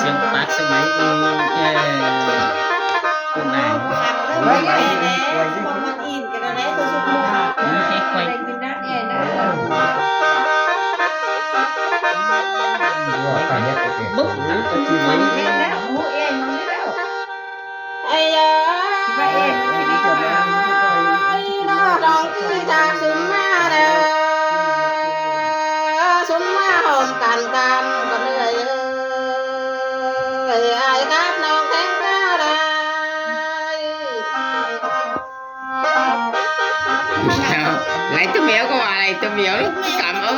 ເຄື່ອງປັກສະໄໝນີ້ ເອີ ເປັນນາງ ໄວ້ໄວ້ໄວ້ ມັນອິນກັນແລ້ວ ຄືຊຸມໝູ່ ເອີ ໄດ້ຂຶ້ນນຳແອນນະ ບໍ່ ເຮັດແລ້ວ ໝູ່ແອນມັນແລ້ວ ໄອ້ຢາ ດອກທີ່ຈາກຊຸມມາເດີ ຊຸມມາພ້ອມກັນຕາມກັນເລີຍ ເອີຍ ອ້າຍກັບນ້ອງແພງກາໄດ້ ໄລ່ຕົວແມວກໍວ່າໄລ່ຕົວແມວ ກຳເອົາ.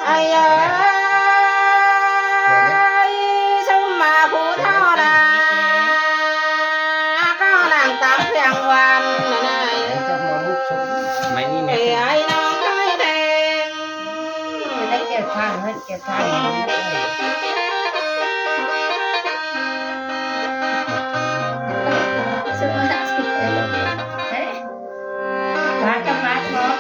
ໄອ້ເອີຍ ຊຸມມາຜູ້ເຖົ້ານະ ກໍນັ່ງຕັກພຽງວັນນະ ໄມ້ນີ້ແມ່ ເອີຍ ໄອ້ນ້ອງໄຂ່ແດງ ໄດ້ແກ່ທາງ ເຮັດແກ່ທາງ ເອີ ສະມາທິ ເອີ ປາກະປາກອກ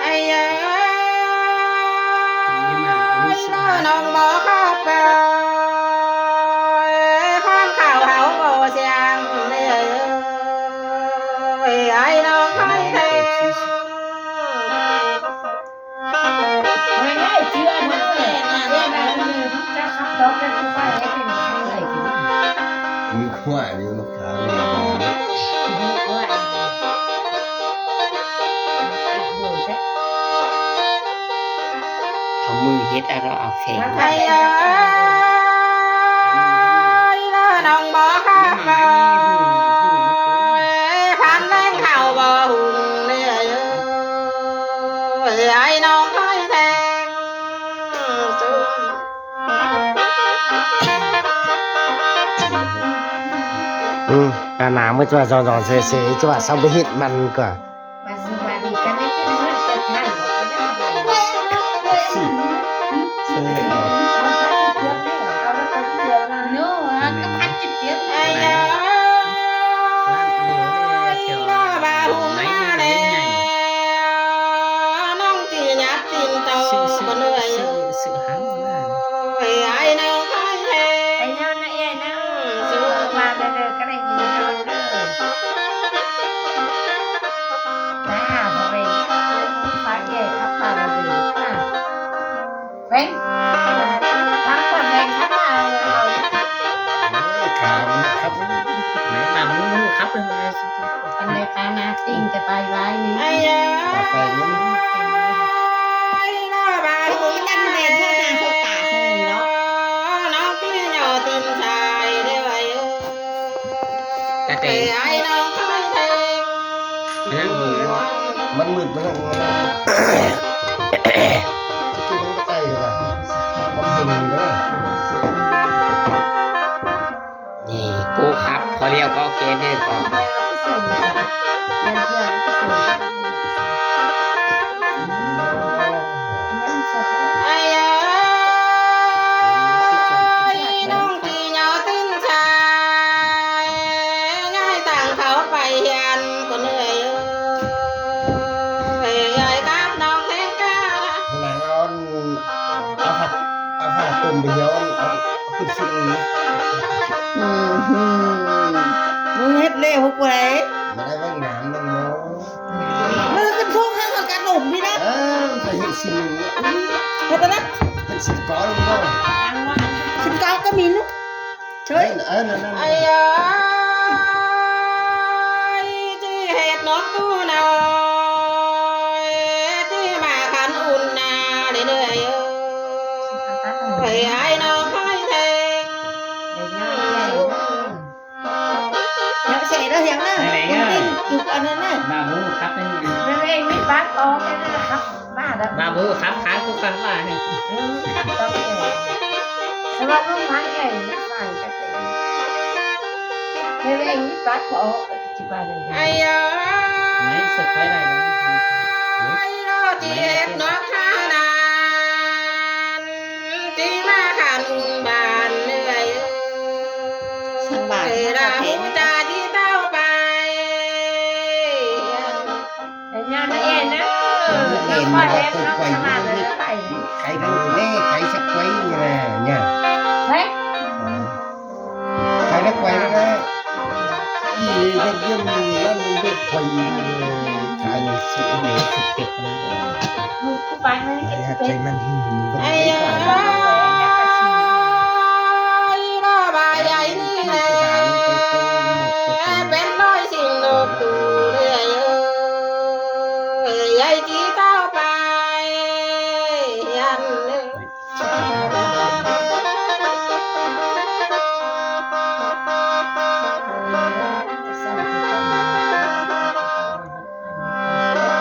ໄອ້ເອີຍ ນ້ອງບໍ່ເຂົ້າໄປ ຂອງເຂົາເຮົາບໍ່ສຽງເອີຍ ໄອ້ນ້ອງໄຂ່ແດງ. ເອົາມືເຮັດ ເອົາ ເອົາແຂນ ໄອ້ເອີຍ ນ້ອງບໍ່ຄັກເອີຍ ພັນແລງເຂົ້າບໍ່ຫຸງເອີຍ ໄອ້ນ້ອງໄຂ່ແດງ ອືມ ກະໜາວ ເມື່ອຈະວ່າຈອງໆເສໆ ຈະວ່າຊາວບໍ່ເຮັດມັນກວ່າ ວ່າຊິວ່າດີກັນໄດ້ເປັນເຮືອນເປັນທ່ານ ເນາະ ກໍພັນເຈັດເດືອນ ນ້ອງທີ່ຍັບຕີນໂຕ ເອີຍ ອ້າຍນ້ອງໄຂ່ແດງ ໄປຍ້ອນນະເອື້ອຍເດີ ມາເດີ ເດີ ກໍໄດ້ຍິນເດີ ຕາເຮົາເອງ ພະເອກ ພະປາລະເວນ ເວັນ ທັງປາແດງທັງມາເອົາ ເອີ ຂາມັນຄັບ ຕາມໝູຄັບເລີຍ ອັນໃດຕາໜ້າຕິ່ງຈະໄປໄວ້ນີ້ ຕາໄປນີ້ ຕາແດງ ມັນມືດ ມັນ ນີ້ ກູຂັບ ພໍລຽວກໍໂອເຄເດີ ກໍ ນ້ອງທີ່ຍາວຕື່ນສາຍ ຍ້າຍຕ່າງເຂົາໄປຮຽນຄົນເອີຍ ເອີຍ ກັບນ້ອງແພງກາ ນາງເອົາ ເອົາຜ້າ ເອົາຜ້າຕົ້ມໄປເອົາ ເອົາຂຶ້ນຊຸກນີ້ ອືມ ມຶງເຮັດເລວພວກໃດ ມາໄດ້ວ່າງາມນຳເນາະ ມັນຂຶ້ນຊຸກໃຫ້ເຂົາກັດໜຸ່ມນີ້ນະ ເອີ ໄປເຮັດຊິໜຶ່ງ ເຮັດອັນນັ້ນ ເຮັດຊິກອນເນາະ ຊິກອນກໍມີນຸ ເຊີຍ ເອີ ນັ້ນໆ ໄອ້ເອີຍ ທີ່ເຮັດນົກຕູ້ນ້ອຍ ທີ່ມາຄັນອຸ່ນນາເລື້ອຍໆ ເອີຍ ອ້າຍນ້ອງໄຂ່ແດງ ເນາະ ເສຍແລ້ວຫຽງນະ ໄປເອີຍ ຈຸກອັນນັ້ນນະ ມາໝູຄັບ ເອີຍ ມີບາດອອກ ເອີຍ ຄັບ ມາແລ້ວ ມາບໍ່ຄັບ ຂາກູຄັບວ່ານີ້ ເອີ ຄັບຕ້ອງແກ່ ສຳລັບລູກໝາແກ່ ໝາຈະເປັນ ແມ່ເອງມີບາດອອກ ຊິບາດ ໄອ້ເອີຍ ໄມ້ສະໄປໄດ້ ໄມ້ເນາະ ທີ່ເຮັດນອກທາ ໄປແລ້ວເນາະ ສະມາດເລີຍໄປ ໄປທາງນີ້ ໄປສັກໄປນີ້ແຫຼະເນຍ ໄປ ໄປແລ້ວໄປແລ້ວນະ ອີ່ເຮັດວຽກນັ້ນເຮັດໄປ ຂາຍສຸດເດດສຸດເຕັດ ໄປມັນ ໃຫ້ຮັກໃຈມັນ ໄອ້ຍາ ອີ່ລະບາຍໃຫຍ່ນີ້ແຫຼະ ເປັນຮ້ອຍສິ່ງນອກຕູເລີຍ ເອີຍ ໃຫຍ່ທີ່ເຕົ້າໄປ ອັນ ຄັນຕັດອອກ ໂອ້ຍ ກໍ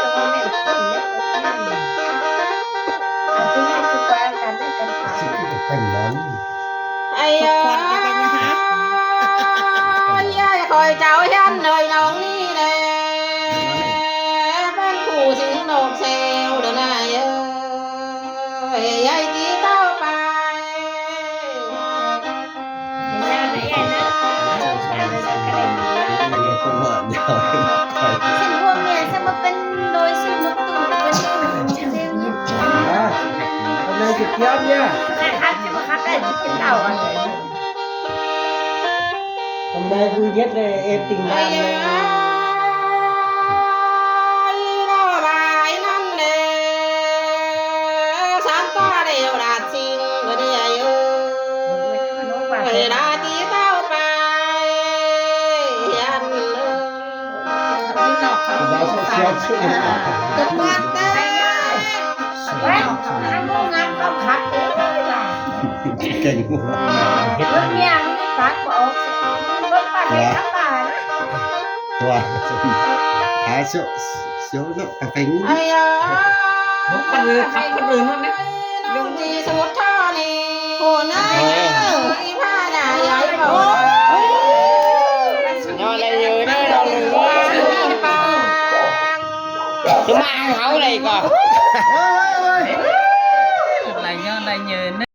ບໍ່ແມ່ນຄົນແລ້ວ ອັນຕົວນັ້ນຄືວ່າການໄດ້ກັນປາ ຊິເປັນໜັງ ໄອ້ຍາ ຍາຍຂ້ອຍເຈົ້າເຫັນເລີຍນ້ອງນີ້ແຫຼະ ເປັນຄູ່ຊິງດອກແຊວເດີນາຍເອີຍ ຍາຍທີ່ເຕົ້າໄປ ສັນພວກເມຍ ສະມາເປັນໂດຍຊື່ນົກຕູເປັນ ອ່າ ກຳລັງຊິກຽມເນຍ ຄັບ ຈະມາຄັບໄດ້ກິນເຫຼົ້າ ກຳໄລຜູ້ເຮັດເອດຕິງງາມເລີຍ ລາຍນັ້ນແຫຼະ ສາມຕາເດວດາດຊິງ ເອີຍ ລາຍທີ່ເຕົ້າໄປ ອັນ ດາວສອດເຊຍ ຕະກອນເຕ ເວີຍ ທາງໂຮງງານເຂົາຂັດເອງເລີຍລະ ເກັ່ງ ເຮັດເບິ່ງເມຍມັນປາກບໍ່ອອກ ເບິ່ງປາກໄດ້ກັບບ້ານ ຕົວ ຫາໂຊ ໂຊເນາະ ກະເປັນ ໄອ້ຍາ ບໍ່ ຄົນອື່ນ ຄັບຄົນອື່ນນັ້ນນະ ນ້ອງທີ່ສຸດທ້ານີ້ ໂອ້ນາຍເອີຍ ພານາຍາຍບໍ່ ຍອດໄດ້ເຍີເດີ ນ້ອງໜຶ່ງ ຄືມາເອົາເຮົາໄດ້ກໍ ໄດ້ຍອດໄດ້ເຍີເດີ.